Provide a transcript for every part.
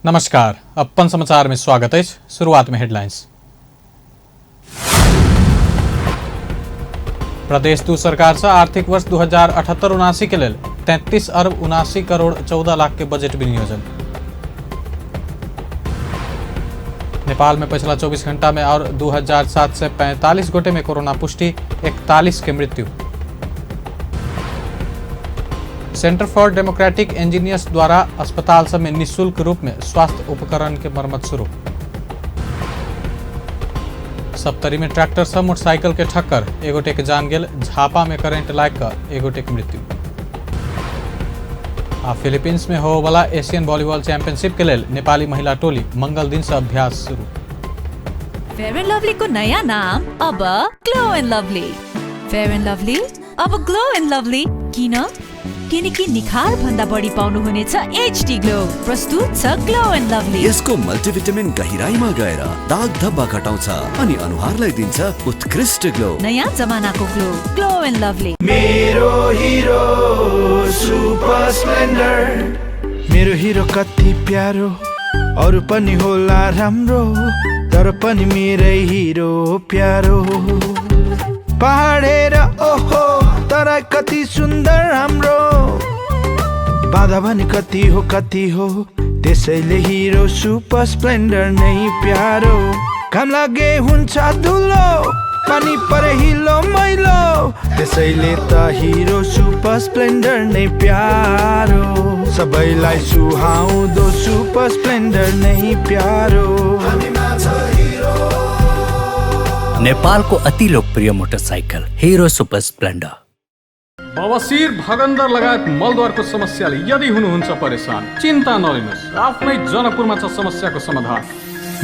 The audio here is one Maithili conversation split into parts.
नमस्कार, अपन समाचार में स्वागत है। शुरुआत में हेडलाइंस। प्रदेश 2 सरकार से आर्थिक वर्ष 2078-79 के लेल 33 अरब 79 करोड़ 14 लाख के बजट विनियोजन। नेपाल में पिछला 24 घंटा में और 2745 गोटे में कोरोना पुष्टि, 41 के मृत्यु। सेंटर फॉर डेमोक्रेटिक इंजीनियर्स द्वारा अस्पताल सब में निःशुल्क रूप में स्वास्थ्य उपकरण के मरम्मत शुरू। सप्तरी में ट्रैक्टर से मोटरसाइकिल के ठक्कर, एक गोटे के जान गेल, झापा में करेंट लाग कऽ एक गोटे के मृत्यु। आ फिलीपींस में होबयवला एशियन वॉलीबॉल चैंपियनशिप के लेल नेपाली महिला टोली मंगल दिन से अभ्यास शुरू। फेयर एंड लवली को नयाँ नाम अब glow and lovely. Fair and lovely अब ग्लो एन्ड लभली किन? किनकि निखार भन्दा बढी पाउनुहुनेछ एचडी ग्लो। प्रस्तुत छ ग्लो एन्ड लभली। यसको मल्टिभिटामिन गहिराईमा गएर दाग धब्बा घटाउँछ अनि अनुहारलाई दिन्छ उत्कृष्ट ग्लो। नयाँ जमानाको ग्लो, ग्लो एन्ड लभली। मेरो हिरो सुपर स्प्लेन्डर, मेरो हिरो कति प्यारो, अरू पनि होला राम्रो, तर पनि मेरै हिरो प्यारो। पहाड हेर ओहो तर कति सुन्दर हाम्रो, बाधा भने कति हो कति हो, त्यसैले हिरो सुपर स्प्लेन्डर नै प्यारो। घाम लागे हुन्छ धुलो, पानी परे हिलो मैलो, त्यसैले त हिरो सुपर स्प्लेन्डर नै प्यारो। सबैलाई सुहाउँदो सुपर स्प्लेन्डर नै प्यारो। नेपालको अति लोकप्रिय मोटरसाइकल हिरो सुपर स्प्लेन्डर। बवासीर, भगन्दर लगायत मलद्वारको समस्याले यदि हुनुहुन्छ परेसान, चिन्ता नलिनुहोस्, आफ्नै जनकपुरमा छ समस्याको समाधान।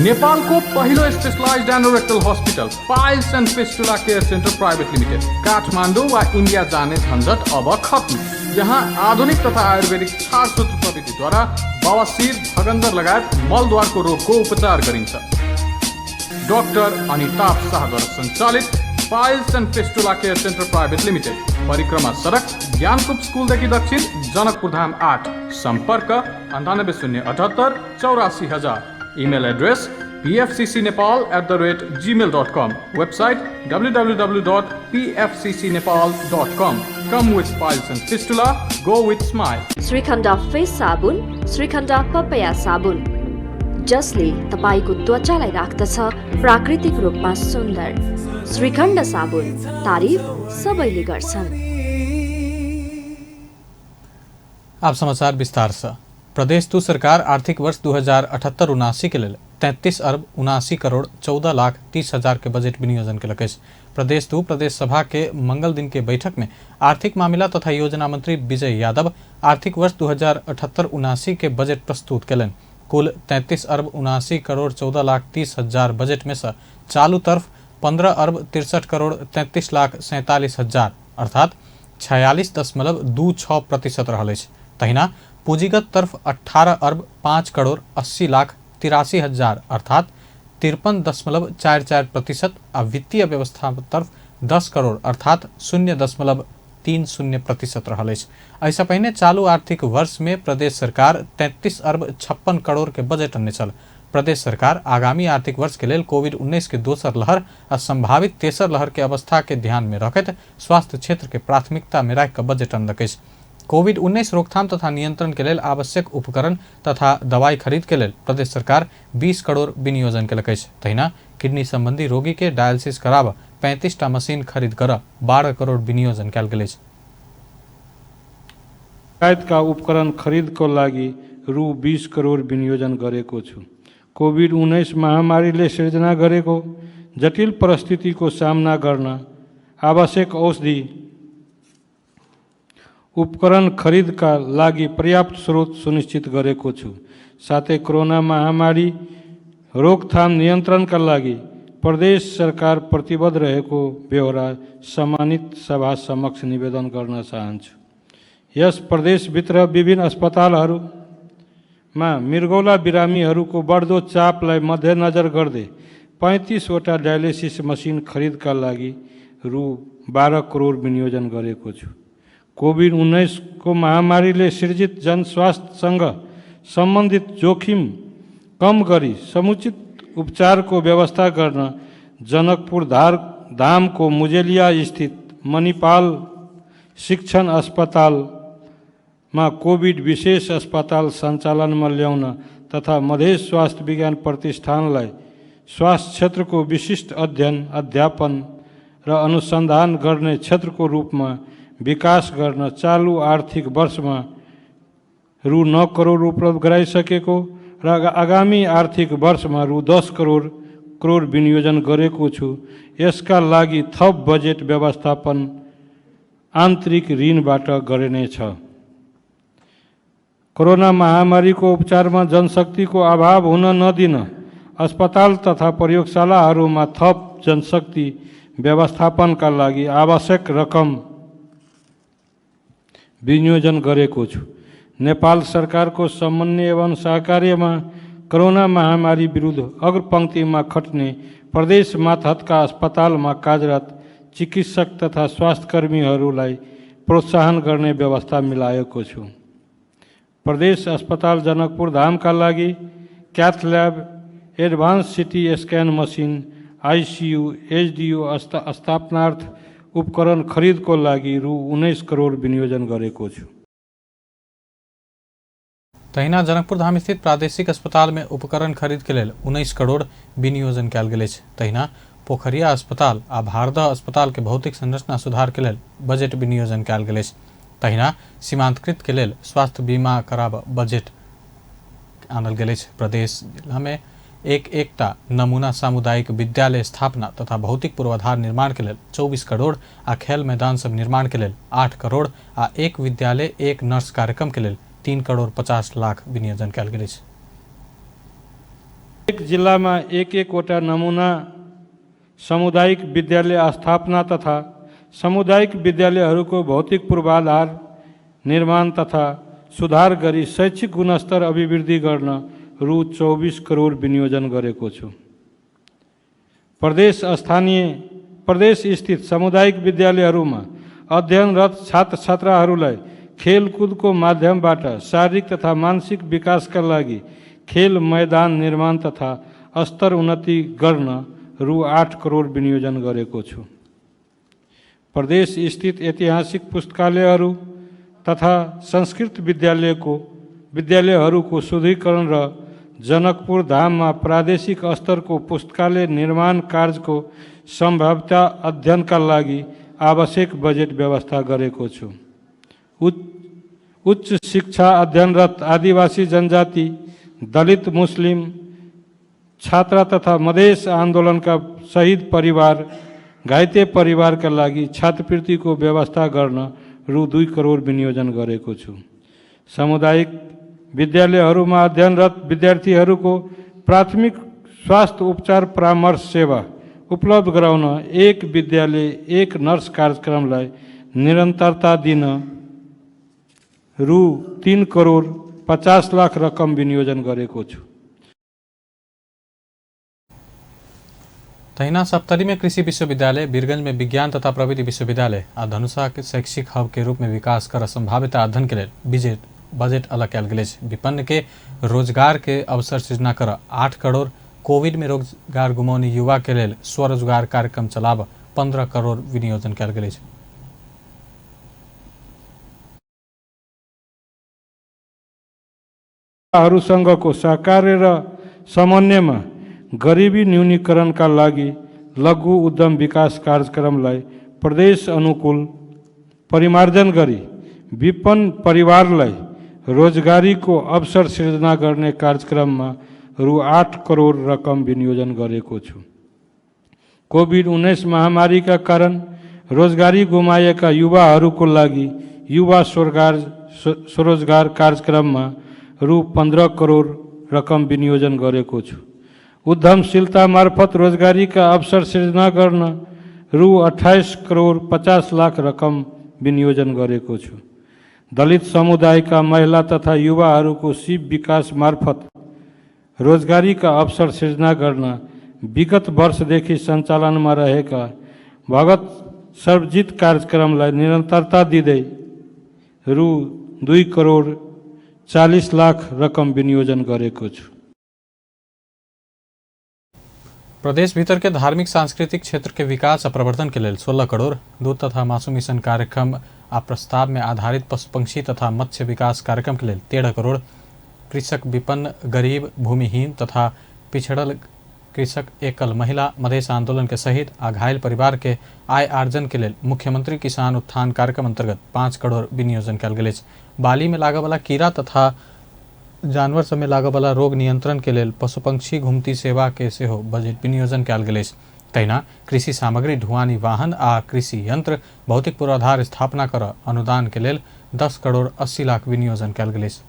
नेपालको पहिलो specialized anorectal hospital piles and fistula care centre private limited. Kathmandu वा इन्डिया जाने झन्झट अब खत्म। यहाँ आधुनिक तथा आयुर्वेदिक छारसूत्र प्रविधिद्वारा बवासीर, भगन्दर लगायत मलद्वारको रोगको उपचार गरिन्छ। डाक्टर अनिताभ शाहद्वारा सञ्चालित piles and fistula care centre private limited, परिक्रमा सडक, ज्ञानकूप स्कुलदेखि दक्षिण, जनकपुर धाम 8। सम्पर्क 98 0 78 84 हजार। Email address pfccnepal@gmail.com। Website www.pfccnepal.com। Come with piles and fistula, go with smile. Shrikhand face साबुन, श्रीखण्ड पपया साबुन, जसले तपाईँको त्वचालाई राख्दछ प्राकृतिक रूपमा सुन्दर। श्रीखण्ड साबुन, तारिफ सबैले गर्छन्। आप समाचार विस्तार से। प्रदेश 2 सरकार आर्थिक वर्ष 2078-79 के लेल 33 अरब 79 करोड़ 14 लाख 30 हजार के बजट विनियोजन केलक अछि। प्रदेश 2 प्रदेश सभा के मंगल दिन के बैठक में आर्थिक मामिला तथा योजना मंत्री विजय यादव आर्थिक वर्ष 2078-79 के बजट प्रस्तुत केलनि। कुल 33 अरब 79 करोड़ 14 लाख 30 हजार बजट में से चालू तरफ 15 अरब 63 करोड़ 33 लाख 47 हजार अर्थात 46.26% रहल अछि। तहिना पूंजीगत तरफ 18 अरब 5 करोड़ 80 लाख 83 हजार अर्थात 53.44% आ वित्तीय व्यवस्था तरफ 10 करोड़ अर्थात 0.30% रहल अछि। एहिसँ पहिने चालू आर्थिक वर्ष में प्रदेश सरकार 33 अरब 56 करोड़ के बजट अनने छल। प्रदेश सरकार आगामी आर्थिक वर्ष के लेल कोविड-19 के दोसर लहर आ संभावित तेसर लहर के अवस्था के ध्यान में रखैत स्वास्थ्य क्षेत्र के प्राथमिकता में राखि कऽ बजट अनलक अछि। कोविड-19 रोकथाम तथा नियंत्रण के लेल आवश्यक उपकरण तथा दवाई खरीद के लेल प्रदेश सरकार 20 करोड़ विनियोजन केलक अछि। तहिना किडनी संबंधी रोगी के डायलिसिस कराबऽ 35 टा मशीन खरीद कर 12 करोड़ विनियोजन कयल गेल अछि। लगायतका उपकरण खरिदको लागि रु 20 करोड विनियोजन गरेको छु। कोभिड-19 महामारीले सिर्जना गरेको जटिल परिस्थितिको सामना गर्न आवश्यक औषधि उपकरण खरिदका लागि पर्याप्त स्रोत सुनिश्चित गरेको छु। साथै कोरोना महामारी रोकथाम नियन्त्रणका लागि प्रदेश सरकार प्रतिबद्ध रहेको बेहोरा सम्मानित सभा समक्ष निवेदन गर्न चाहन्छु। यस प्रदेशभित्र विभिन्न अस्पतालहरूमा मृगौला बिरामीहरूको बढ्दो चापलाई मध्यनजर गर्दै 35 वटा डायलिसिस मसिन खरिदका लागि रु 12 करोड विनियोजन गरेको छु। कोभिड-19 को महामारीले सिर्जित जनस्वास्थ्यसँग सम्बन्धित जोखिम कम गरी समुचित उपचारको व्यवस्था गर्न जनकपुर धामको मुजेलिया स्थित मणिपाल शिक्षण अस्पतालमा कोभिड विशेष अस्पताल सञ्चालनमा ल्याउन तथा मधेस स्वास्थ्य विज्ञान प्रतिष्ठानलाई स्वास्थ्य क्षेत्रको विशिष्ट अध्ययन, अध्यापन र अनुसन्धान गर्ने क्षेत्रको रूपमा विकास गर्न चालु आर्थिक वर्षमा रु 9 करोड उपलब्ध गराइसकेको र आगामी आर्थिक वर्षमा रु 10 करोड विनियोजन गरेको छु। यसका लागि थप बजेट व्यवस्थापन आन्तरिक ऋणबाट गरिनेछ। कोरोना महामारीको उपचारमा जनशक्तिको अभाव हुन नदिन अस्पताल तथा प्रयोगशालाहरूमा थप जनशक्ति व्यवस्थापनका लागि आवश्यक रकम विनियोजन गरेको छु। नेपाल सरकारको समन्वय एवं सहकार्यमा कोरोना महामारी विरुद्ध अग्रपङ्क्तिमा खट्ने प्रदेश मातहतका अस्पतालमा कार्यरत चिकित्सक तथा स्वास्थ्यकर्मीहरूलाई प्रोत्साहन गर्ने व्यवस्था मिलाएको छु। प्रदेश अस्पताल जनकपुर धामका लागि cath lab, advance CT scan machine, ICU, HDU स्थापनार्थ उपकरण खरिदको लागि रु 19 करोड विनियोजन गरेको छु। तहिना जनकपुर धाम स्थित प्रादेशिक अस्पताल में उपकरण खरीद के लेल 19 करोड़ विनियोजन कयल गेल अछि। तहिना पोखरिया अस्पताल आ भारदह अस्पताल के भौतिक संरचना सुधार के लेल बजट विनियोजन कयल गेल अछि। तहिना सीमांतकृत के लेल स्वास्थ्य बीमा कराब बजट आनल गेल अछि। प्रदेश जिला में एक एकटा नमूना सामुदायिक विद्यालय स्थापना तथा भौतिक पूर्वाधार निर्माण के लेल 24 करोड़ आ खेल मैदान सब निर्माण के लेल 8 करोड़ आ एक विद्यालय एक नर्स कार्यक्रम के लेल 3 करोड़ 50 लाख विनियोजन कयल गेल अछि। एक जिल्लामा एक एकवटा नमुना सामुदायिक विद्यालय स्थापना तथा सामुदायिक विद्यालयहरूको भौतिक पूर्वाधार निर्माण तथा सुधार गरी शैक्षिक गुणस्तर अभिवृद्धि गर्न रु 24 करोड विनियोजन गरेको छु। प्रदेश स्थित सामुदायिक विद्यालयहरूमा अध्ययनरत छात्र छात्राहरूलाई खेलकुदको माध्यमबाट शारीरिक तथा मानसिक विकासका लागि खेल मैदान निर्माण तथा स्तर उन्नति गर्न रु 8 करोड विनियोजन गरेको छु। प्रदेश स्थित ऐतिहासिक पुस्तकालयहरू तथा संस्कृत विद्यालयहरूको सुदृढीकरण र जनकपुर धाममा प्रादेशिक स्तरको पुस्तकालय निर्माण कार्यको सम्भाव्यता अध्ययनका लागि आवश्यक बजेट व्यवस्था गरेको छु। उच्च शिक्षा अध्ययनरत आदिवासी जनजाति, दलित, मुस्लिम छात्र तथा मधेस आन्दोलनका शहीद परिवार, घाइते परिवारका लागि छात्रवृत्तिको व्यवस्था गर्न रु 2 करोड विनियोजन गरेको छु। सामुदायिक विद्यालयहरूमा अध्ययनरत विद्यार्थीहरूको प्राथमिक स्वास्थ्य उपचार परामर्श सेवा उपलब्ध गराउन एक विद्यालय एक नर्स कार्यक्रमलाई निरन्तरता दिन रु 3 करोड 50 लाख रकम विनियोजन गरेको छु। तहिना सप्तरी में कृषि विश्वविद्यालय, वीरगंज में विज्ञान तथा प्रविधि विश्वविद्यालय आ धनुषा के शैक्षिक हब के रूप में विकास कर संभाव्यता अध्ययन के लेल बजट अलग कयल गेल अछि। विपन्न के रोजगार के अवसर सृजना कर 8 करोड़, कोविड में रोजगार गुमौनी युवा के लेल स्वरोजगार कार्यक्रम चलाब 15 करोड़ विनियोजन कयल गेल अछि। हरूसँगको सहकार्य र समन्वयमा गरिबी न्यूनीकरणका लागि लघु उद्यम विकास कार्यक्रमलाई प्रदेश अनुकूल परिमार्जन गरी विपन्न परिवारलाई रोजगारीको अवसर सृजना गर्ने कार्यक्रममा रु 8 करोड रकम विनियोजन गरेको छु। कोभिड-19 महामारीका कारण रोजगारी गुमाएका युवाहरूको लागि युवा स्वरोजगार कार्यक्रममा रु 15 करोड रकम विनियोजन गरेको छु। उद्यमशीलता मार्फत रोजगारीका अवसर सृजना गर्न रु 28 करोड 50 लाख रकम विनियोजन गरेको छु। दलित समुदायका महिला तथा युवाहरूको सिप विकास मार्फत रोजगारीका अवसर सृजना गर्न विगत वर्षदेखि सञ्चालनमा रहेका भगत सर्वजित कार्यक्रमलाई निरन्तरता दिँदै रु 2 करोड 40 लाख रकम विनियोजन गरेको छु। प्रदेश भीतर के धार्मिक सांस्कृतिक क्षेत्र के विकास आ प्रवर्धन के लेल 16 करोड़, दूध तथा मासु मिशन कार्यक्रम आ प्रस्ताव में आधारित पशु पंक्षी तथा मत्स्य विकास कार्यक्रम के लेल 13 करोड़, कृषक विपन्न गरीब भूमिहीन तथा पिछड़ल कृषक एकल महिला मधेश आंदोलन के सहित आ घायल परिवार के आय आर्जन के लेल मुख्यमंत्री किसान उत्थान कार्यक्रम अंतर्गत 5 करोड़ विनियोजन कयल गेल अछि। बाली में लागयवला कीड़ा तथा जानवर सब में लागयवला रोग नियंत्रण के लेल पशु पंक्षी घुमती सेवा के सेहो बजट विनियोजन कयल गेल अछि। तहिना कृषि सामग्री ढुआनी वाहन आ कृषि यंत्र भौतिक पूर्वाधार स्थापना कर अनुदान के लेल 10 करोड़ 80 लाख विनियोजन कयल गेल अछि।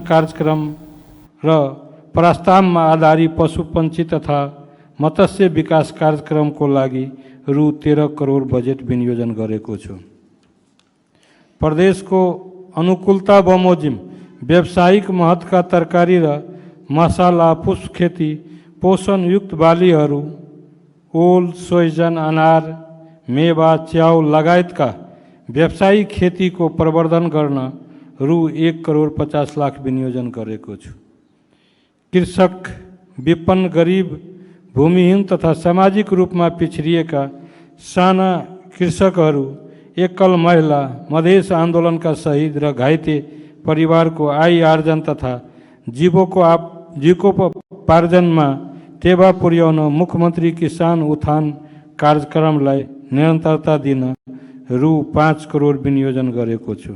कार्यक्रम र प्रस्तावमा आधारित पशु पंक्षी तथा मत्स्य विकास कार्यक्रमको लागि रु 13 करोड बजेट विनियोजन गरेको छु। प्रदेशको अनुकूलता बमोजिम व्यावसायिक महत्वका तरकारी र मसाला, पुष्प खेती, पोषणयुक्त बालीहरू, ओल, सोइजन, अनार, मेवा, च्याउ लगायतका व्यावसायिक खेतीको प्रवर्धन गर्न रु 1 करोड 50 लाख विनियोजन गरेको छु। कृषक विपन्न गरिब भूमिहीन तथा सामाजिक रूपमा पिछडिएका साना कृषकहरू, एकल महिला, मधेस आन्दोलनका शहीद र घाइते परिवारको आय आर्जन तथा जीविकोपार्जनमा टेवा पुर्याउन मुख्यमन्त्री किसान उत्थान कार्यक्रमलाई निरन्तरता दिन रु 5 करोड विनियोजन गरेको छु।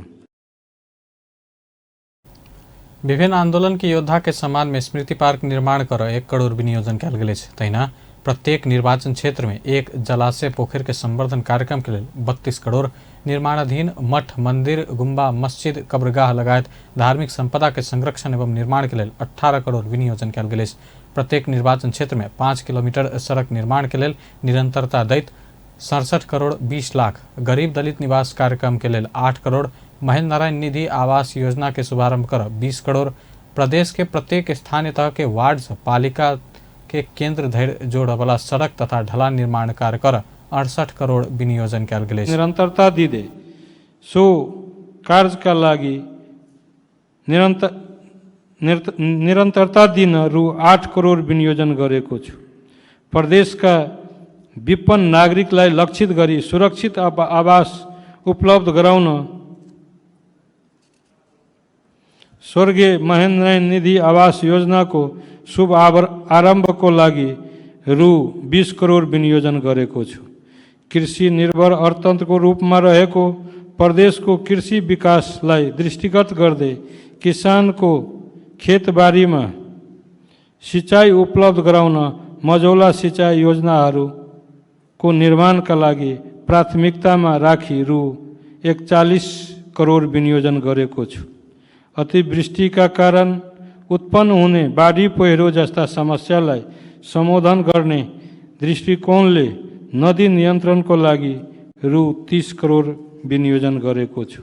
विभिन्न आंदोलन के योद्धा के सम्मान में स्मृति पार्क निर्माण कर 1 करोड़ विनियोजन कयल गेल अछि। तहिना प्रत्येक निर्वाचन क्षेत्र में एक जलाशय पोखर के संवर्धन कार्यक्रम के लेल 32 करोड़, निर्माणाधीन मठ मंदिर गुम्बा मस्जिद कब्रगाह लगायत धार्मिक संपदा के संरक्षण एवं निर्माण के लेल 18 करोड़ विनियोजन कयल गेल अछि। प्रत्येक निर्वाचन क्षेत्र में 5 किलोमीटर सड़क निर्माण के लेल निरंतरता दैत 67 करोड़ 20 लाख, गरीब दलित निवास कार्यक्रम के लेल 8 करोड़, महेंद्र नारायण निधि आवास योजना के शुभारंभ कर 20 करोड़, प्रदेश के प्रत्येक स्थानीय तह के वार्ड से पालिका के केंद्र धरि जोड़यवला सड़क तथा ढलान निर्माण कार्य कर 68 करोड़ विनियोजन कयल गेल अछि। निरन्तरता दिँदै सो कार्यका लागि निरन्तरता दिन रु 8 करोड विनियोजन गरेको छु। प्रदेशका विपन्न नागरिकलाई लक्षित गरी सुरक्षित आवास उपलब्ध गराउन स्वर्गीय महेन्द्र नारायण निधि आवास योजनाको शुभ आरम्भको लागि रु 20 करोड विनियोजन गरेको छु। कृषि निर्भर अर्थतन्त्रको रूपमा रहेको प्रदेशको कृषि विकासलाई दृष्टिगत गर्दै किसानको खेतबारीमा सिँचाइ उपलब्ध गराउन मझौला सिँचाइ योजनाहरूको निर्माणका लागि प्राथमिकतामा राखी रु 41 करोड विनियोजन गरेको छु। अतिवृष्टिका कारण उत्पन्न हुने बाढी पहिरो जस्ता समस्यालाई सम्बोधन गर्ने दृष्टिकोणले नदी नियन्त्रणको लागि रु 30 करोड विनियोजन गरेको छु।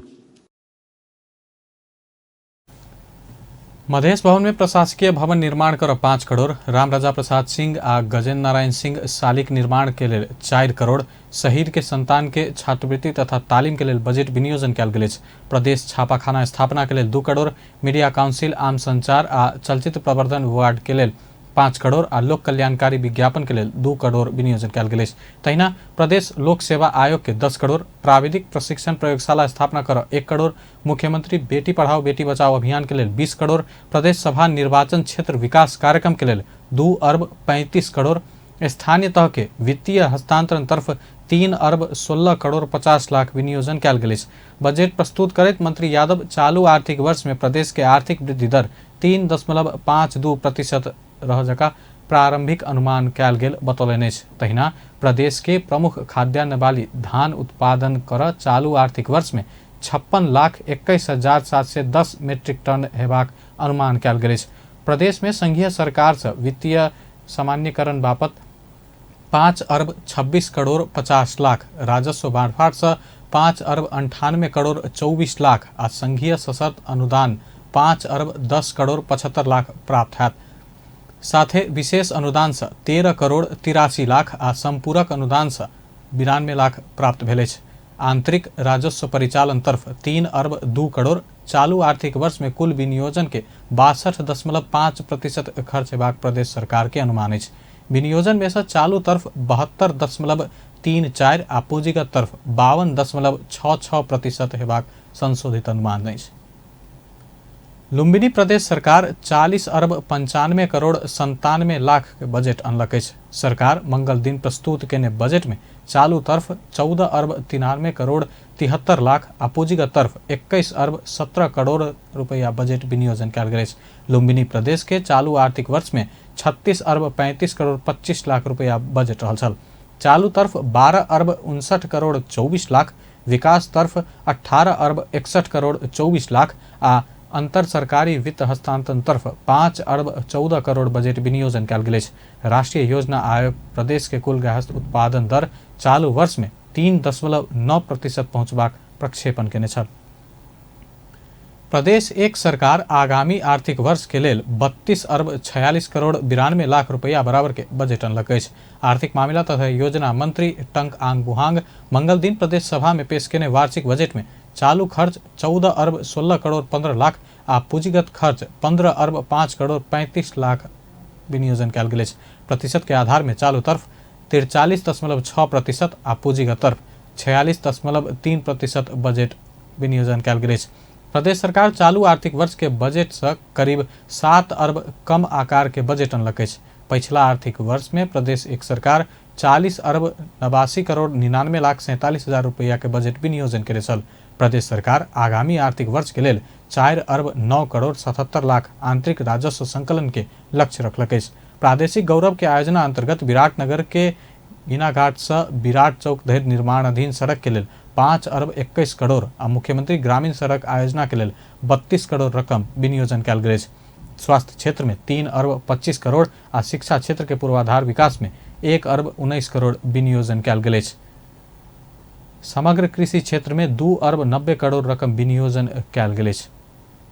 मधेश भवन में प्रशासकीय भवन निर्माण कर 5 करोड़, रामराजा प्रसाद सिंह आ गजेन्द्र नारायण सिंह शालिक निर्माण के लेल 4 करोड़, शहीद के संतान के छात्रवृत्ति तथा तालीम के लेल बजट विनियोजन कयल गेल अछि। प्रदेश छापाखाना स्थापना के लेल 2 करोड़, मीडिया काउंसिल आम संचार आ चलचित्र प्रवर्धन वार्ड के लेल 5 करोड़ आ लोक कल्याणकारी विज्ञापन के लेल 2 करोड़ विनियोजन कयल गेल अछि। तहिना प्रदेश लोक सेवा आयोग के 10 करोड़, प्राविधिक प्रशिक्षण प्रयोगशाला स्थापना कर 1 करोड़, मुख्यमंत्री बेटी पढ़ाओ बेटी बचाओ अभियान के लेल 20 करोड़, प्रदेश सभा निर्वाचन क्षेत्र विकास कार्यक्रम के लेल 2 अरब 35 करोड़, स्थानीय तह के वित्तीय हस्तांतरण तरफ 3 अरब 16 करोड़ 50 लाख विनियोजन कयल गेल अछि। बजट प्रस्तुत करैत मंत्री यादव चालू आर्थिक वर्ष में प्रदेश के आर्थिक वृद्धि दर 3.52% रह जका प्रारंभिक अनुमान कयल गेल बतौलनि अछि। तहिना प्रदेश के प्रमुख खाद्यान्न बाली धान उत्पादन कर चालू आर्थिक वर्ष में 56,21,710 मेट्रिक टन हेबाक अनुमान कयल गेल अछि। प्रदेश में संघीय सरकार से वित्तीय सामान्यकरण बापत 5 अरब 26 करोड़ 50 लाख, राजस्व बाँटफाट से 5 अरब 98 करोड़ 24 लाख आ संघीय सशर्त अनुदान 5 अरब 10 करोड़ 75 लाख प्राप्त हैत। साथे विशेष अनुदान से 13 करोड़ 83 लाख आ संपूरक अनुदान से 92 लाख प्राप्त भेल अछि। आंतरिक राजस्व परिचालन तरफ 3 अरब 2 करोड़, चालू आर्थिक वर्ष में कुल विनियोजन के 62.5% खर्च हेबाक प्रदेश सरकार के अनुमान अछि। विनियोजन में से चालू तरफ 72.34 आ पूंजीगत तरफ 52.66% हेबाक संशोधित अनुमान अछि। लुम्बिनी प्रदेश सरकार 40 अरब 95 करोड़ 97 लाख के बजट अनलक अछि। सरकार मंगल दिन प्रस्तुत केने बजट में चालू तरफ 14 अरब 93 करोड़ 73 लाख आ पूंजीगत तरफ 21 अरब 17 करोड़ रुपया बजट विनियोजन कयल गेल अछि। लुम्बिनी प्रदेश के चालू आर्थिक वर्ष में 36 अरब 35 करोड़ 25 लाख रुपया बजट रहल छल। चालू तरफ 12 अरब 59 करोड़ 24 लाख, विकास तरफ 18 अरब 61 करोड़ 24 लाख आ अंतर सरकारी वित्त हस्तांतरण तरफ 5 अरब 14 करोड़ बजट विनियोजन कयल गेल अछि। राष्ट्रीय योजना आयोग प्रदेश के कुल गृहस्थ उत्पादन दर चालू वर्ष में 3.9% पहुंचबाक प्रक्षेपण केने छल। प्रदेश एक सरकार आगामी आर्थिक वर्ष के लेल 32 अरब 46 करोड़ 92 लाख रुपया बराबर के बजट अनलक अछि। आर्थिक मामिला तथा योजना मंत्री टंक आंग बुहांग मंगल दिन प्रदेश सभा में पेश केने वार्षिक बजट में चालू खर्च 14 अरब 16 करोड़ 15 लाख आ पूंजीगत खर्च 15 अरब 5 करोड़ 35 लाख विनियोजन कयल गेल अछि। प्रतिशत के आधार में चालू तरफ 43.6% आ पूंजीगत तरफ 46.3% बजट विनियोजन कयल गेल अछि। प्रदेश सरकार चालू आर्थिक वर्ष के बजट से करीब 7 अरब कम आकार के बजट अनलक अछि। पछिला आर्थिक वर्ष में प्रदेश एक सरकार 40 अरब 89 करोड़ 99 लाख 47 हजार रुपया के बजट विनियोजन केने छल। प्रदेश सरकार आगामी आर्थिक वर्ष के लेल 4 अरब 9 करोड़ 77 लाख आंतरिक राजस्व संकलन के लक्ष्य रखलक अछि। प्रादेशिक गौरव के आयोजना अंतर्गत विराटनगर के गिनाघाट से विराट चौक धरि निर्माणाधीन सड़क के लेल 5 अरब 21 करोड़ आ मुख्यमंत्री ग्रामीण सड़क आयोजना के लेल 32 करोड़ रकम विनियोजन कयल गेल अछि। स्वास्थ्य क्षेत्र में 3 अरब 25 करोड़ आ शिक्षा क्षेत्र के पूर्वाधार विकास में 1 अरब 19 करोड़ विनियोजन कयल गेल अछि। समग्र कृषि क्षेत्र में 2 अरब 90 करोड़ रकम विनियोजन कयल गेल अछि।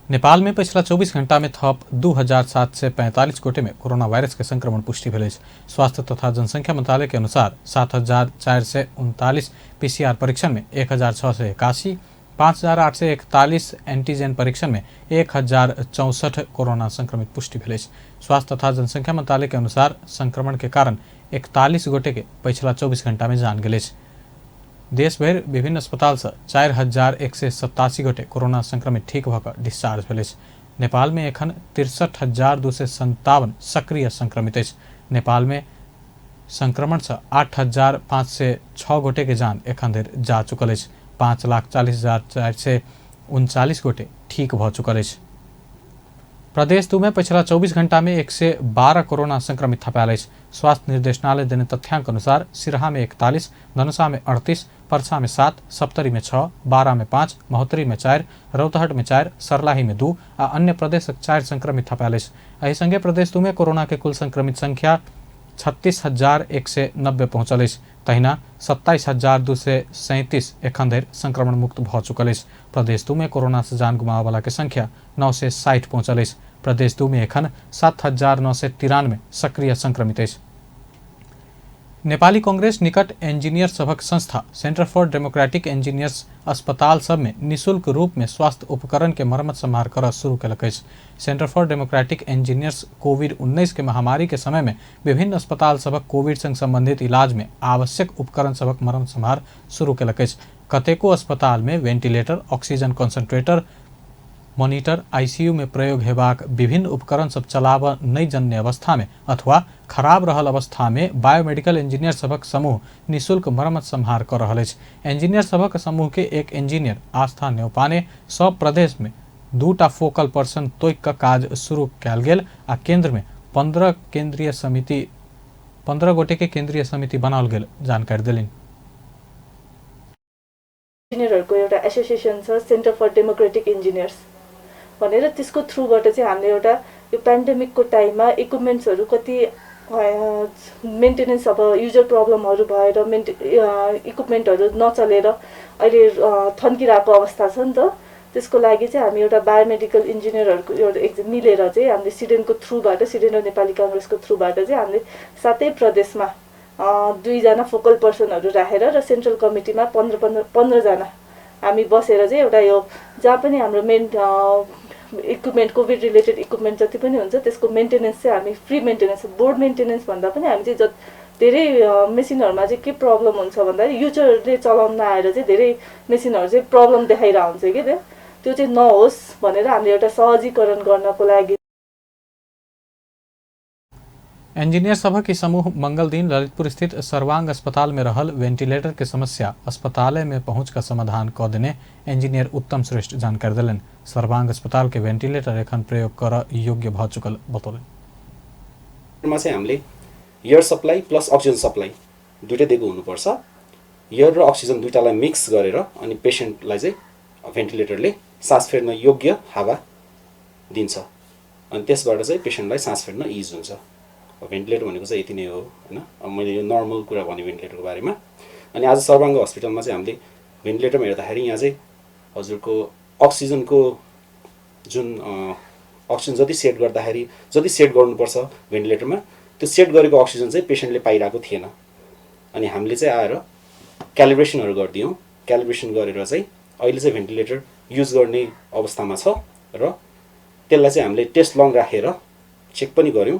नेपाल में पछिला 24 घंटा में थप 2745 गोटे में कोरोना वायरस के संक्रमण पुष्टि भेल अछि। स्वास्थ्य तथा जनसंख्या मंत्रालय के अनुसार 7439 पीसीआर परीक्षण में 1681, 5841 एंटीजन परीक्षण में 1064 कोरोना संक्रमित पुष्टि भेल अछि। स्वास्थ्य तथा जनसंख्या मंत्रालय के अनुसार संक्रमण के कारण 41 गोटे के पछिला 24 घंटा में जान गेल अछि। देश भरि विभिन्न अस्पताल से 4187 गोटे कोरोना संक्रमित ठीक भऽ कऽ डिस्चार्ज भेल अछि। नेपाल में एखन 63,257 सक्रिय संक्रमित अछि। नेपाल में संक्रमण से 8,506 गोटे के जान एखन धरि जा चुकल अछि। 5,40,439 गोटे ठीक भऽ चुकल अछि। प्रदेश 2 में पछिला 24 घंटा में 112 कोरोना संक्रमित थपायल अछि। स्वास्थ्य निर्देशनालय देने तथ्यांक अनुसार सिरहा में 41, धनुषा में 38, परसा में 7, सप्तरी में 6, बारा में 5, महोत्तरी में 4, रौतहट में 4, सर्लाही में 2 आ अन्य प्रदेशक 4 संक्रमित थपायल अछि। एहि संगे प्रदेश 2 में कोरोना के कुल संक्रमित संख्या 36,190 पहुँचल अछि। तहिना 27,237 एखन धरि संक्रमण मुक्त भऽ चुकल अछि। प्रदेश 2 में कोरोना से जान गुमाबय के संख्या 960 पहुँचल अछि। प्रदेश 2 में एखन 7,993 सक्रिय संक्रमित अछि। नेपाली कांग्रेस निकट इंजीनियर सभक संस्था सेंटर फॉर डेमोक्रेटिक इंजीनियर्स अस्पताल सब में निःशुल्क रूप में स्वास्थ्य उपकरण के मरम्मत संभार करऽ शुरू केलक अछि। सेंटर फॉर डेमोक्रेटिक इंजीनियर्स कोविड-19 के महामारी के समय में विभिन्न अस्पताल सभक कोविड संग संबंधित इलाज में आवश्यक उपकरण सभक मरम्मत संभार शुरू केलक अछि। कतेको अस्पताल में ventilator, oxygen concentrator, monitor, ICU में प्रयोग हेबाक विभिन्न उपकरण सब चलाबऽ नहि जनने अवस्था में अथवा खराब रहल अवस्था में बायोमेडिकल इंजीनियर सभक समूह निःशुल्क मरम्मत संभार कऽ रहल अछि। इंजीनियर सभक समूह के एक इंजीनियर आस्था न्यौपाने सब प्रदेश में 2टा फोकल पर्सन तोकि कऽ काज शुरू कयल गेल आ केंद्र में 15 गोटे के केंद्रीय समिति बनाओल गेल जानकारी देलनि। इन्जिनियरहरूको एउटा एसोसिएसन छ सेन्टर फर डेमोक्रेटिक इन्जिनियर्स भनेर, त्यसको थ्रुबाट चाहिँ हामीले एउटा यो पेन्डेमिकको टाइममा इक्विपमेन्ट्सहरू कति मेन्टेनेन्स अब युजर प्रब्लमहरू भएर इक्विपमेन्टहरू नचलेर अहिले थन्किरहेको अवस्था छ नि त, त्यसको लागि चाहिँ हामी एउटा बायोमेडिकल इन्जिनियरहरूको एउटा एक मिलेर चाहिँ हामीले सिडेनको थ्रुबाट, सिडेन र नेपाली काङ्ग्रेसको थ्रुबाट चाहिँ हामीले सातै प्रदेशमा 2जना फोकल पर्सनहरू राखेर र सेन्ट्रल कमिटीमा 15-15 जना हामी बसेर चाहिँ एउटा यो जहाँ पनि हाम्रो मेन इक्विपमेन्ट, कोभिड रिलेटेड इक्विपमेन्ट जति पनि हुन्छ त्यसको मेन्टेनेन्स चाहिँ हामी फ्री मेन्टेनेन्स, बोर्ड मेन्टेनेन्स भन्दा पनि हामी चाहिँ धेरै मेसिनहरूमा चाहिँ के प्रब्लम हुन्छ भन्दाखेरि युजरले चलाउन नआएर चाहिँ धेरै मेसिनहरू चाहिँ प्रब्लम देखाइरहेको हुन्छ कि त्यो चाहिँ नहोस् भनेर हामीले एउटा सहजीकरण गर्नको लागि। इंजीनियर सभा की समूह मंगल दिन ललितपुर स्थित सर्वांग अस्पताल में रहल वेंटिलेटर के समस्या अस्पताल में पहुंच का समाधान क देने इंजीनियर उत्तम श्रेष्ठ जानकारी दिलन। सर्वांग अस्पताल के वेंटिलेटर एखन प्रयोग कर योग्य भ चुकल बतौलन। चाहिँ हामीले air supply plus oxygen supply दुइटै दिएको हुनुपर्छ। एयर र अक्सिजन दुइटालाई मिक्स गरेर अनि पेसेन्टलाई चाहिँ भेन्टिलेटरले सास फेर्न योग्य हावा दिन्छ अनि त्यसबाट चाहिँ पेसेन्टलाई सास फेर्न इज हुन्छ। भेन्टिलेटर भनेको चाहिँ यति नै हो हैन। अब मैले यो नर्मल कुरा भने भेन्टिलेटरको बारेमा। अनि आज सर्वाङ्ग हस्पिटलमा चाहिँ हामीले भेन्टिलेटरमा हेर्दाखेरि यहाँ चाहिँ हजुरको अक्सिजनको जुन अक्सिजन जति सेट गर्दाखेरि जति सेट गर्नुपर्छ भेन्टिलेटरमा त्यो सेट गरेको अक्सिजन चाहिँ पेसेन्टले पाइरहेको थिएन। अनि हामीले चाहिँ आएर क्यालिब्रेसनहरू गरिदियौँ। क्यालिब्रेसन गरेर चाहिँ अहिले चाहिँ भेन्टिलेटर युज गर्ने अवस्थामा छ र त्यसलाई चाहिँ हामीले टेस्ट लङ राखेर चेक पनि गऱ्यौँ।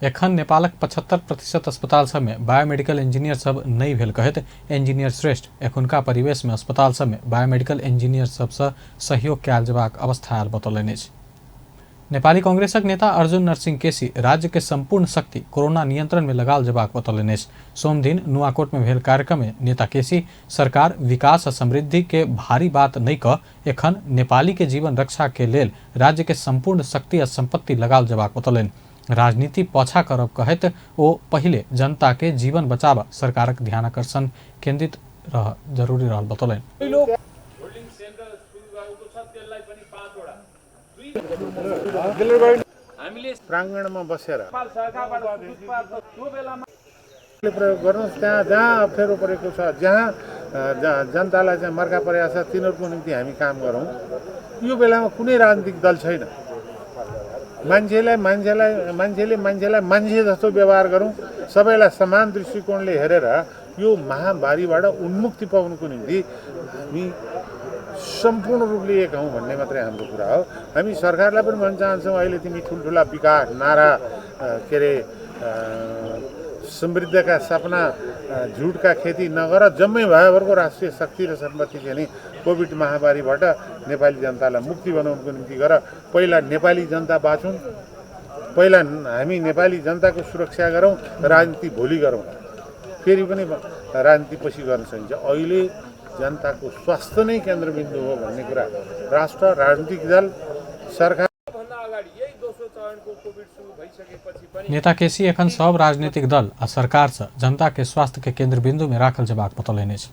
एखन नेपालक 75% अस्पताल सब में बायोमेडिकल इंजीनियर सब नहीं भेल कहत इंजीनियर श्रेष्ठ एखुनका परिवेश में अस्पताल सब में बायोमेडिकल इंजीनियर सबसँ सहयोग कयल जेबाक अवस्था आयल बतौलनि अछि। नेपाली कांग्रेसक नेता अर्जुन नरसिंह केसी राज्य के संपूर्ण शक्ति कोरोना नियंत्रण में लगाल जेबाक बतौलनि अछि। सोमदिन नुआकोट में भेल कार्यक्रम में नेता केसी सरकार विकास आ समृद्धि के भारी बात नहीं कह एखन नेपाली के जीवन रक्षा के लेल राज्य के संपूर्ण शक्ति आ संपत्ति लगाल जेबाक बतौलनि। राजनीति पछा करब कहैत ओ पहिले जनता के जीवन बचावा सरकारक ध्यानाकर्षण केंद्रित रह जरूरी रहल बतौलनि। प्राङ्गणमा बसेर प्रयोग गर्नुहोस्। त्यहाँ जहाँ अप्ठ्यारो परेको छ, जहाँ जनतालाई चाहिँ मर्का परेको छ, तिनीहरूको निम्ति हामी काम गरौँ। यो बेलामा कुनै राजनीतिक दल छैन। मान्छेलाई मान्छेलाई मान्छेले मान्छेलाई मान्छे जस्तो व्यवहार गरौँ, सबैलाई समान दृष्टिकोणले हेरेर यो महामारीबाट उन्मुक्ति पाउनुको निम्ति हामी सम्पूर्ण रूपले एक हौँ भन्ने मात्रै हाम्रो कुरा हो। हामी सरकारलाई पनि भन्न चाहन्छौँ, अहिले तिमी ठुल्ठुला विकास नारा के अरे समृद्धका सपना झुटका खेती नगर, जम्मै भएभरको राष्ट्रिय शक्ति र सम्पत्ति चाहिँ नि कोभिड महामारीबाट नेपाली जनतालाई मुक्ति बनाउनुको निम्ति गर। पहिला नेपाली जनता बाँचौँ, पहिला हामी नेपाली जनताको सुरक्षा गरौँ, राजनीति भोलि गरौँ, फेरि पनि राजनीति पछि गर्न सकिन्छ। अहिले जनताको स्वास्थ्य नै केन्द्रबिन्दु हो भन्ने कुरा राष्ट्र, राजनीतिक दल, सरकार। नेता केसी एखन सब राजनीतिक दल आ सरकार से जनता के स्वास्थ्य के केंद्र बिंदु में राखल जेबाक बतौलनि अछि।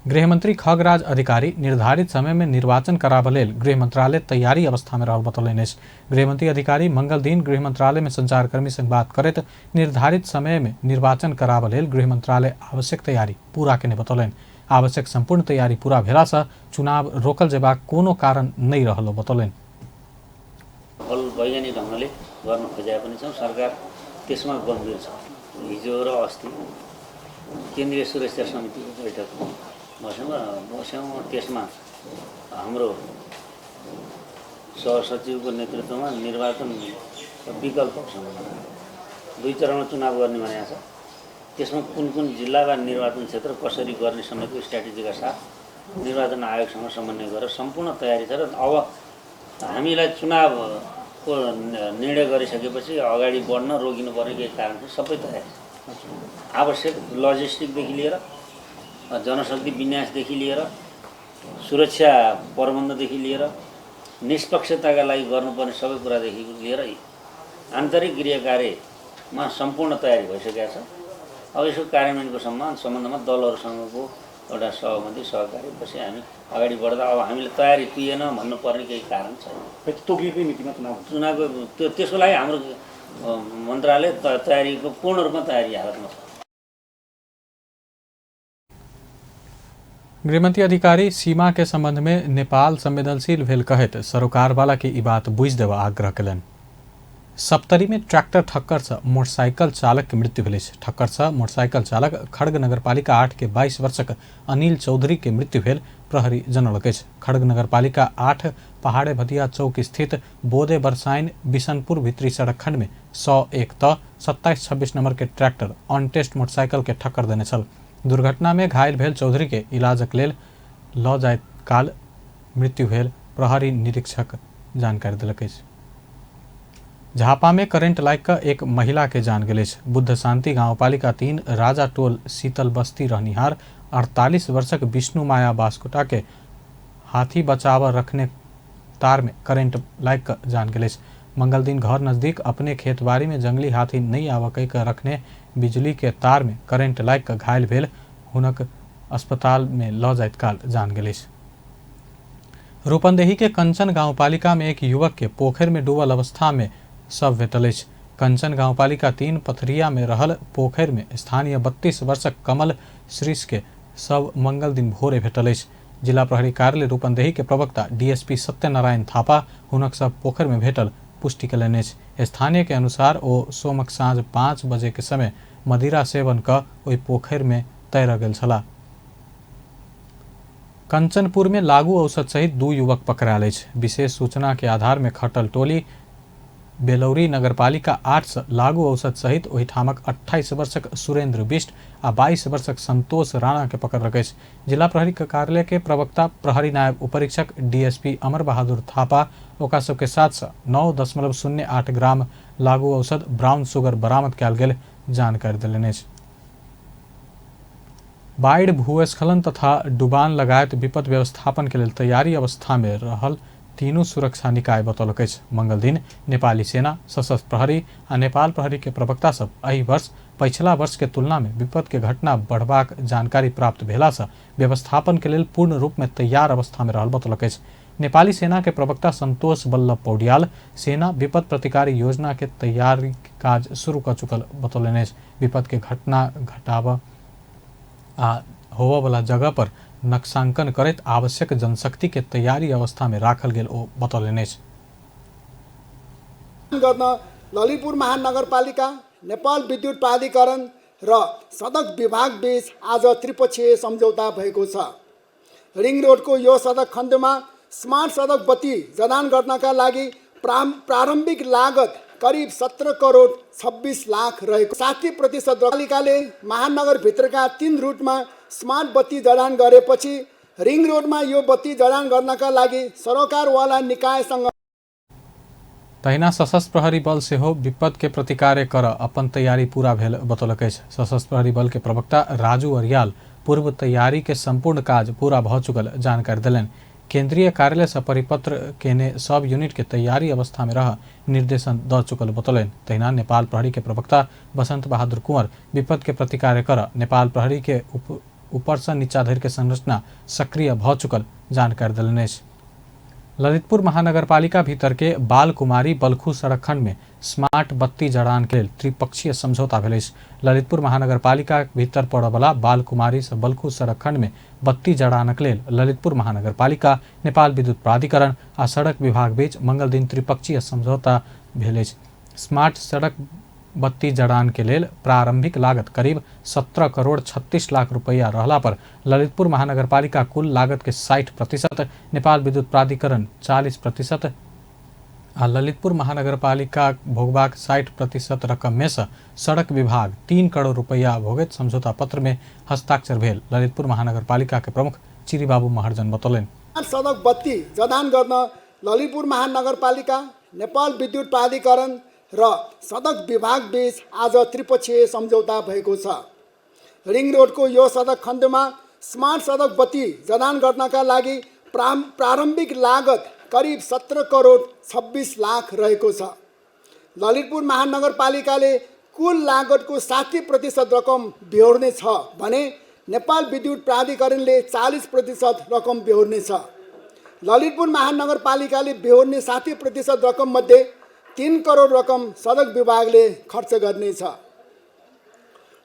गृहमंत्री खगराज अधिकारी निर्धारित समय में निर्वाचन कराबऽ लेल गृह मंत्रालय तैयारी अवस्था में रहल बतौलनि अछि। गृहमंत्री अधिकारी मंगल दिन गृह मंत्रालय में संचारकर्मी संग बात करैत निर्धारित समय में निर्वाचन कराबऽ लेल गृह मंत्रालय आवश्यक तैयारी पूरा केने बतौलनि। आवश्यक संपूर्ण तैयारी पूरा भेला से चुनाव रोकल जेबाक कोनो कारण नहीं रहल बतौलनि। वैज्ञानिक ढङ्गले गर्न खोजेका पनि छौँ। सरकार त्यसमा गम्भीर छ। हिजो र अस्ति केन्द्रीय सुरक्षा समितिको बैठक बस्यौँ। त्यसमा हाम्रो सहसचिवको नेतृत्वमा निर्वाचन विकल्प दुई चरणमा चुनाव गर्ने भनेको छ। त्यसमा कुन कुन जिल्ला वा निर्वाचन क्षेत्र कसरी गर्ने समेतको स्ट्राटेजीका साथ निर्वाचन आयोगसँग समन्वय गरेर सम्पूर्ण तयारी छ र अब हामीलाई चुनावको निर्णय गरिसकेपछि अगाडि बढ्न रोकिनुपर्ने केही कारण छ, सबै तयारी छ। आवश्यक लजिस्टिकदेखि लिएर जनशक्ति विन्यासदेखि लिएर सुरक्षा प्रबन्धदेखि लिएर निष्पक्षताका लागि गर्नुपर्ने सबै कुरादेखि लिएर आन्तरिक गृह कार्यमा सम्पूर्ण तयारी भइसकेको छ। अब यसको कार्यान्वयनको सम्बन्धमा दलहरूसँगको एउटा सहमति सहकार्य पछि हामी अगाडि बढ्दा अब हामीले तयारी पुगेन भन्नुपर्ने केही कारण छैन। तोकिएकै मितिमा चुनाव चुनावको त्यो त्यसको लागि हाम्रो मन्त्रालय तयारीको पूर्ण रूपमा तयारी हालतमा छ। गृहमंत्री अधिकारी सीमा के संबंध में नेपाल संवेदनशील भेल कहैत सरोकारवाला के ई बात बुझि देबा आग्रह कयलनि। सप्तरी में ट्रैक्टर ठक्कर से मोटरसाइकिल चालक के मृत्यु भेल। ठक्कर से मोटरसाइकिल चालक खड़ग नगरपालिका 8 के 22 वर्षक अनिल चौधरी के मृत्यु भेल प्रहरी जनौलक अछि। खड़ग नगरपालिका 8 पहाड़े भदिया चौक स्थित बोदे बरसाइन बिशनपुर भित्री सड़क खंड में 101 त 2726 नंबर के ट्रैक्टर ऑन टेस्ट मोटरसाइकिल के ठक्कर देने छल। दुर्घटना में घायल भेल चौधरी के इलाजक लेल ल जाइत काल मृत्यु भेल प्रहरी निरीक्षक जानकारी देलक अछि। झापा में करेंट लागि कऽ एक महिला के जान गेल अछि। बुद्ध शांति गांवपालिका 3 राजा टोल शीतल बस्ती रहनिहार 48 वर्षक विष्णु माया बास्कोटा के हाथी बचाव रखने तार में करेंट लागि कऽ जान गेल अछि। मंगल दिन घर नजदीक अपने खेतबाड़ी में जंगली हाथी नहीं आवक के रखने बिजली के तार में करेंट लागि कऽ घायल भेल हुनक अस्पताल में ल जाइत काल जान गेल अछि। रूपन्देही के कंचन गांवपालिका में एक युवक के पोखरि में डूबल अवस्था में शव भेटल अछि। कंचन गांवपालिका 3 पथरिया में रहल पोखरि में स्थानीय 32 वर्षक कमल श्रीष के शव मंगल दिन भोरे भेटल अछि। जिला प्रहरी कार्यालय रूपन्देही के प्रवक्ता डीएसपी सत्यनारायण थापा हुनक शव पोखरि में भेटल पुष्टि कयलनि अछि। स्थानीय के अनुसार ओ सोमक साँझ 5 बजे के समय मदिरा सेवन कऽ ओहि पोखरि में तैरऽ गेल छलाह। कंचनपुर में लागू औषध सहित 2 युवक पकड़ायल अछि। विशेष सूचना के आधार में खटल टोली बेलौरी नगरपालिका 8 से लागू औषध सहित ओहिठामक 28 वर्षक सुरेंद्र बिष्ट आ 22 वर्षक संतोष राणा के पकड़लक अछि। जिला प्रहरी कार्यालय के प्रवक्ता प्रहरी नायब उपरीक्षक डीएसपी अमर बहादुर थापा ओकरा सबके साथ से 9.08 ग्राम लागू औषध ब्राउन शुगर बरामद कयल गेल जानकारी देलनि अछि। बाढ़ि, भूस्खलन तथा डुबान लगायत विपद व्यवस्थापन के लेल तैयारी अवस्था में रहल तीनू सुरक्षा निकाय बतौलक अछि। मंगल दिन नेपाली सेना, सशस्त्र प्रहरी आ नेपाल प्रहरी के प्रवक्ता सब एहि वर्ष पछिला वर्ष के तुलना में विपद के घटना बढ़बाक जानकारी प्राप्त भेला से व्यवस्थापन के लेल पूर्ण रूप में तैयार अवस्था में रहल बतौलक अछि। नेपाली सेना के प्रवक्ता संतोष बल्लभ पौडियाल सेना विपद प्रतिकारी योजना के तैयारी काज शुरू कर चुकल बतौलनि अछि। विपद के घटना घटाबऽ आ होबऽ जगह पर नक्शांकन करैत आवश्यक जनशक्ति के तैयारी अवस्था में राखल गेल ओ बतौलनि अछि। गर्न ललितपुर महानगरपालिका, नेपाल विद्युत प्राधिकरण र सडक विभाग बीच आज त्रिपक्षीय सम्झौता भएको छ। रिङ रोडको यो सडक खण्डमा स्मार्ट सडक बत्ती जडान गर्नका लागि प्रारम्भिक लागत करिब 17 करोड 26 लाख रहेको 60% पालिकाले महानगरभित्रका 3 रुटमा स्मार्ट बत्ती जडान गरेपछि रिङ रोडमा यो बत्ती जडान गर्नका लागि सरोकारवाला निकायसँग तहिना सशस्त्र प्रहरी बल सेहो विपद के प्रतिकार्य कर अपन तैयारी पूरा भेल बतौलक अछि। सशस्त्र प्रहरी बल के प्रवक्ता राजू अरियाल पूर्व तैयारी के संपूर्ण काज पूरा भऽ चुकल जानकारी देलनि। केंद्रीय कार्यालय से परिपत्र केने सब यूनिट के तैयारी अवस्था में रह निर्देशन द चुकल बतौलनि। तहिना नेपाल प्रहरी के प्रवक्ता बसंत बहादुर कुंवर विपद के प्रतिकार्य कर नेपाल प्रहरी के ऊपर से नीचा धरि के संरचना सक्रिय भऽ चुकल जानकारी देलनि अछि। ललितपुर महानगरपालिका भीतर के बालकुमारी बलखू सड़क खंड में स्मार्ट बत्ती जड़ान के लेल त्रिपक्षीय समझौता भेल अछि। ललितपुर महानगरपालिका भीतर पड़यवला बालकुमारी से बलखू सड़क खंड में बत्ती जड़ानक लेल ललितपुर महानगरपालिका, नेपाल विद्युत प्राधिकरण आ सड़क विभाग बीच मंगल दिन त्रिपक्षीय समझौता भेल अछि। स्मार्ट सड़क बत्ती जड़ान के लेल प्रारंभिक लागत करीब 17 करोड़ 36 लाख रुपया रहला पर ललितपुर महानगरपालिका कुल लागत के 60%, नेपाल विद्युत प्राधिकरण 40% आ ललितपुर महानगरपालिका भोगबाक 60% रकम में से सड़क विभाग 3 करोड़ रुपया भोगैत समझौता पत्र में हस्ताक्षर भेल ललितपुर महानगरपालिका के प्रमुख चिरीबाबू महर्जन बतौलनि। सड़क बत्ती जडान गर्न ललितपुर महानगरपालिका, नेपाल विद्युत प्राधिकरण र सडक विभाग बीच आज त्रिपक्षीय सम्झौता भएको छ। रिङ रोडको यो सडक खण्डमा स्मार्ट सडक बत्ती जडान गर्नका लागि प्रारम्भिक लागत करिब 17 करोड 26 लाख रहेको छ। ललितपुर महानगरपालिकाले कुल लागतको 60% रकम बेहोर्ने छ भने नेपाल विद्युत प्राधिकरणले 40% रकम बेहोर्ने छ। ललितपुर महानगरपालिकाले बेहोर्ने 60% रकममध्ये 3 करोड रकम सडक विभागले खर्च गर्नेछ।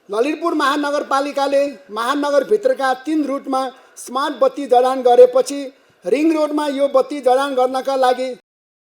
ललितपुर महानगरपालिकाले महानगरभित्रका 3 रुटमा स्मार्ट बत्ती जडान गरेपछि रिङ रोडमा यो बत्ती जडान गर्नका लागि